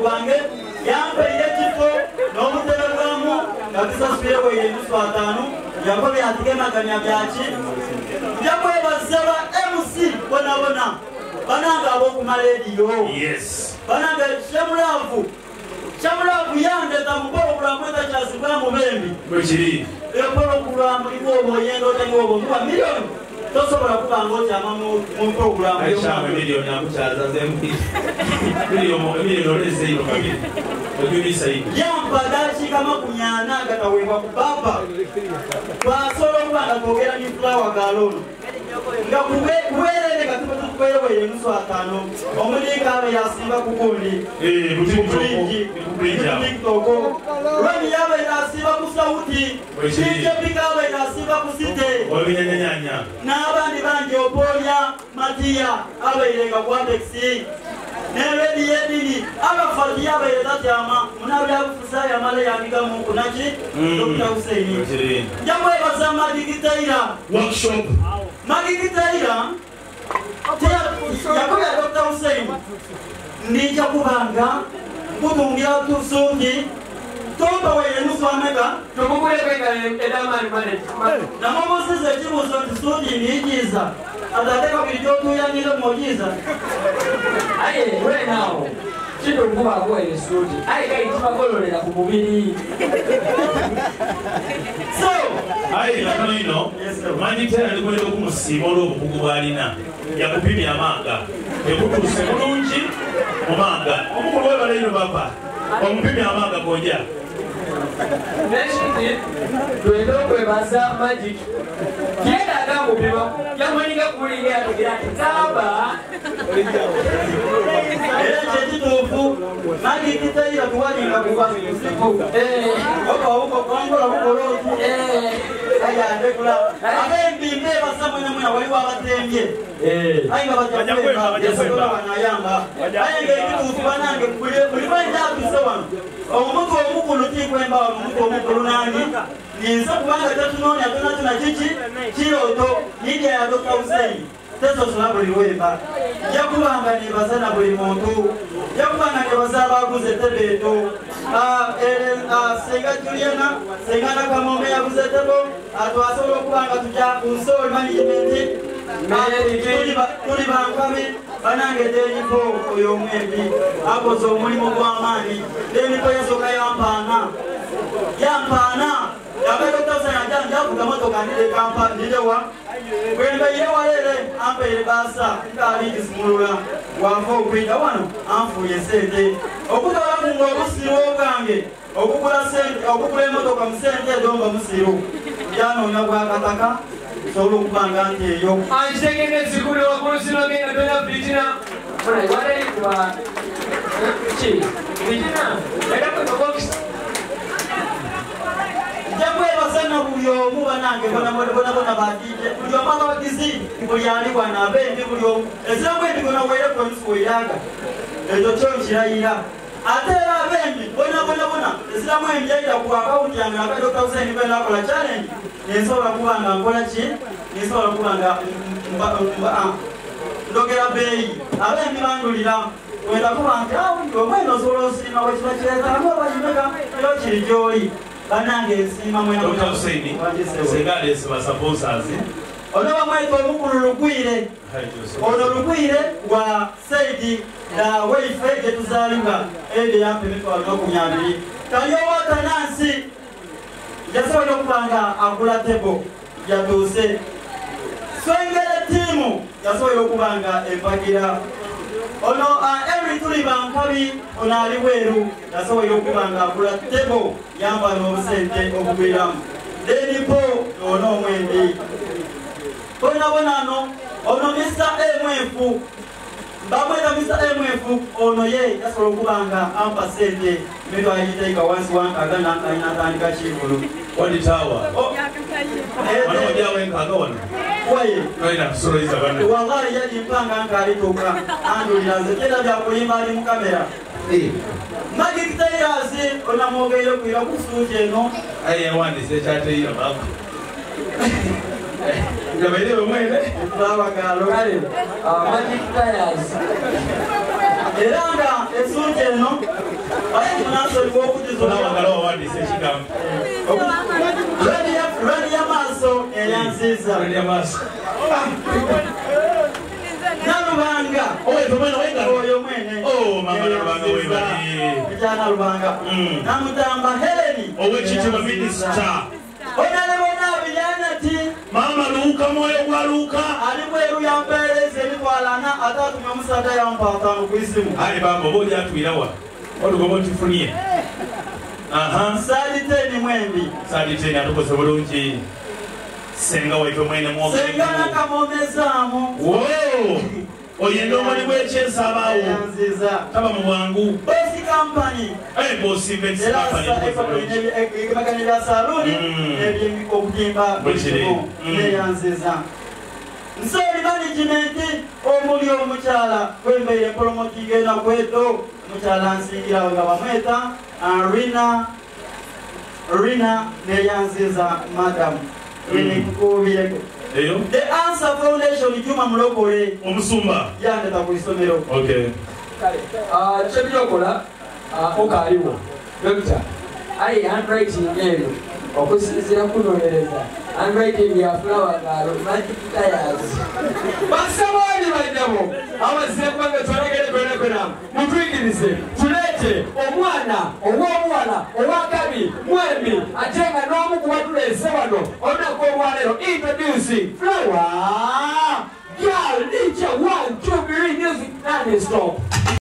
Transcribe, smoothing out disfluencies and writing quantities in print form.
gwange yampaire ekifo n'obutebe bwamu nga tusaswire waire enusu ataanu yakobye ati gemaganya byaki nja kwebaza ba MC bonabona banange ab'oku malediyo Yes. banange Shamulavu Shamulavu yandeta mu pologulamu etakyazibwa mu bembi Bwekiri. Epologulamu limu oba oyenda otya oba omuwa miliyoni tosobola kuba nga okyama mu pologulamu. Aisha miliyoni akukyaza zemu. Miliyoni oleze ino kabiri. Ojulisa ino. Yampa dakiika 40 agataweebwa ku baba twasobola okuba nga twogera ni fulawa galono nga kubeerere nga tukubeereweire enusu ataano omuliika abe yasimba ku gundi Eh, ku TikTok. Ku bridge awo. TikTok Rwemi yabaire asiba ku sauti Bwekiri. DJ Pika abaire asiba ku site Wabinyanyanyanya. n'abandi bangi Oponya Matiya abaire nga ku Apex ne rediyo edini abafati yabaire tatyama munabyabufuzi yamala yandigamu kunaki Dr. Hussein Bwekiri. nja kwebaza Magigi Taylor Workshop. Magigi Taylor yakobya Dr. Hussein ndija kubanga nkutungira tusuuti tompa waire nusu ameka namubuuziza ekibuuzo nti suuti ndiijiiza ate kabiri kyotuuyanire muojiiza Aye wenawo kino okubaako esuuti aye kali kibakololera ku mubiri. So Aye katono ino Yes, sir. Magic Taylor ndikwenda okumusiima olw'obukugu bw'alina yakupimya amanga ekutuuse bulungi mu manga omukulu webala ino baba omupimya amanga gonja. Nekindi twenda okwebaza Magic tiyetaaga mupima yamulinga kulinga yategera nti tamba. Era kyekituufu Magic Taylor tuwalinga kuba kusiku oba uko kongola bukola otu ayandekula abembi mbebasa mwena mwena waliwo abatembye aye nga Bajja kwemba, bajja kwemba. banayamba aye nga ekituufu banange buli bwenjatuse wano omutwe omukulu tikwemba wano omutwe omukulu nani ninze kubanga tetunoonya tonatuna kiki kirooto Lidia ya Dr. Hussein tesosola buli lwemba nja kubanga nebaza na buli muntu nja kubanga nebaza abaguze tebeeto Senga Juliana Senga Nakamombe yaguze tebo twasobola okuba nga tujja ku nsoli management tuli bankabi banange Denipo oyo omwembi akoze omulimu gw'amaanyi Denipo yasooka yampaana yampaana yabadde njavuga motoka ndire kampa ndirewa bwembeire waleere ampeire baasa nkaali ngisumulula wava okwida wano anfuuye sente okutolaku nga obusiru obwange okugula sente okugula emotoka mu sente ezo nga musiru njanoonya bwakataka nsobola okuba nga nti eyo Ankitegedde zikuli waggulu sinogenda tolina fitina watali kuba ki fitina era kwebokisi. Nja kwebaza na buli omu banange bonabona badije buli omu abawagizi buli ali wano abembi buli omu eziramu emikono weereku enusu weeraga ekyo kyo nkirayira ate era abembi bonabonabona eziramu embyayira ku akawunti yange aka Dr. Hussein bwe nakola challenge nensobola kuba nga nkola ki nensobola kuba nga ndogera bbeeyi abembi bandulira wenda kuba nti omwene osobola osiima bwe kiba kireetamu oba kimeka era kiri gy'oli banange nsiima mwena. Dr. Hussein senga aleese ba sponsors. Ono bamweta omukulu Lugwire ono Lugwire wa Saidi na weife gye tuzaalibwa ede yampa 200,000 kalyowa Tanansi yasobola okuba nga agula tebo yatuuse Swengere tiimu yasobola okuba nga empagira ono Eri tuli bankabi ono ali bweru yasobola okuba nga agula tebo yamba n'obusente obugwiramu Denipo ono omwembi bonabona no ono Mr. MF bamweta Mr. MF ono ye yasobola okuba nga ampa sente 600,000 wansi wankaga natandika kivulu. Wali tawa. Oh. Wano ojjawo enkaga wano. Waye. Tolina kusoloiza banne. Wallahi yali mpanga nkalituuka andulira nze kyera byakulimba ali mu kamera. Magic Taylors onamwogeire kwira ku suuti eno. Aye yawandiise ekyateyira baba. Gabaire mwene. Babagalo. Kale Magic Tires. Era nga esuuti eno Olawagala wawandiise ekigambo. Rwali y'amaaso eyanziiza. Rwali y'amaaso. Nalubanga. Oyo omwana w'engalo. Oyo mwene. Oh, mama Nalubanga webale. Ekya Nalubanga. Namutamba Helen. Owekitiibwa minisita. Onalebo Nabiryanati. Maama Luuka mwoyo gwa Luuka. Ali bweru yampeereza emitwalo ana ate atumye omusaadha yampa ataano ku isimu. Aye bamba oba olyatwirawa olugoba otifunye. Aha. Saaliteni mwembi. Saaliteni atukoze bulungi. Senga waife mwene mwogere. Senga nakamomezaamu. Woo! Oyenda omuli bw'ekyesabaawo. Eyanziza. Taba mu bwangu. Bosi Company. Eh, Bosi Events Era Company tukoze bulungi. ebimagana ebya saluuni ebyokugimba Bwe kiri. neyanziza. Nsooli management omuli omukyala gwembeire promotinga enaku edo omukyala nsingirawo nga bamweta Rina Rina neyanziza madam Rina nkuubireko. Eyo. The Answer Foundation Juma Mulokole Omusumba. yandeta ku isomero. Okay. Kale, kyebyokola okaaliwo dokita aye handwriting eno okusinziira kunoonyereza handwriting ya Flower Girl Magic Tires. Basabaani banyabo abazire kubanga twalagere kwenakwena mutuyigirize tuleete omwana ow'obuwala owakabi mwembi ate nga n'omu ku batuleese wano olunaku olwaleero introducing Flower Girl DJ 1 2 3 music non stop.